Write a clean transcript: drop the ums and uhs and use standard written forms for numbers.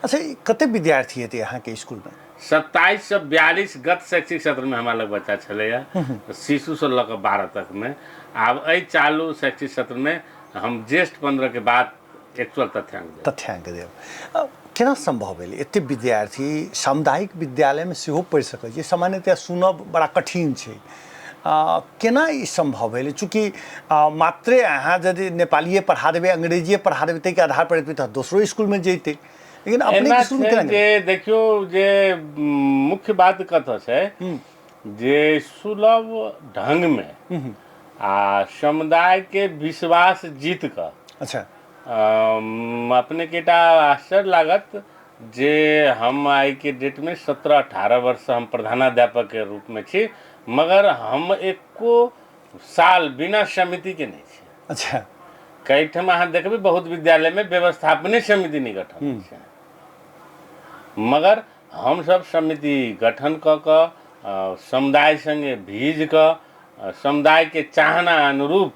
अच्छा, ई कते विद्यार्थी हेतै अहाँके स्कूलमे? 2742 गत शैक्षिक सत्रमे हमरा लग बच्चा छलैए, शिशुसँ लऽ कऽ 12 तकमे। आब एहि चालू शैक्षिक सत्रमे हम ज्येष्ठ 15 के बाद एक्चुअल तथ्यांक देब। तथ्यांक देब। केना सम्भव भेलै एते विद्यार्थी सामुदायिक विद्यालयमे सेहो पढ़ि सकै छै? सामान्यतया सुनब बड़ा कठिन छै। केना ई सम्भव भेलै? चूँकि मात्रे अहाँ यदि नेपालिए पढ़ा देबै, अंग्रेजिए पढ़ा देबै, ताहिके आधार पर एतबे तऽ दोसरो स्कूलमे जैतै, लेकिन अपने एना स्कूलमे छै केना? जे देखियौ जे मुख्य बात कतऽ छै जे सुलभ ढंगमे आ समुदायके विश्वास जीत कऽ। अपनेके एकटा आश्चर्य लागत जे हम आइके डेटमे 17-18 वर्षसँ हम प्रधानाध्यापकके रूपमे छी, मगर हम एको साल बिना समितिके नहि छी। कई ठाम अहाँ देखबै बहुत विद्यालयमे व्यवस्थापने समिति नहि गठन होइ छै, मगर हमसभ समिति गठन कऽ कऽ समुदाय सङ्गे भीज कऽ समुदायके चाहना अनुरूप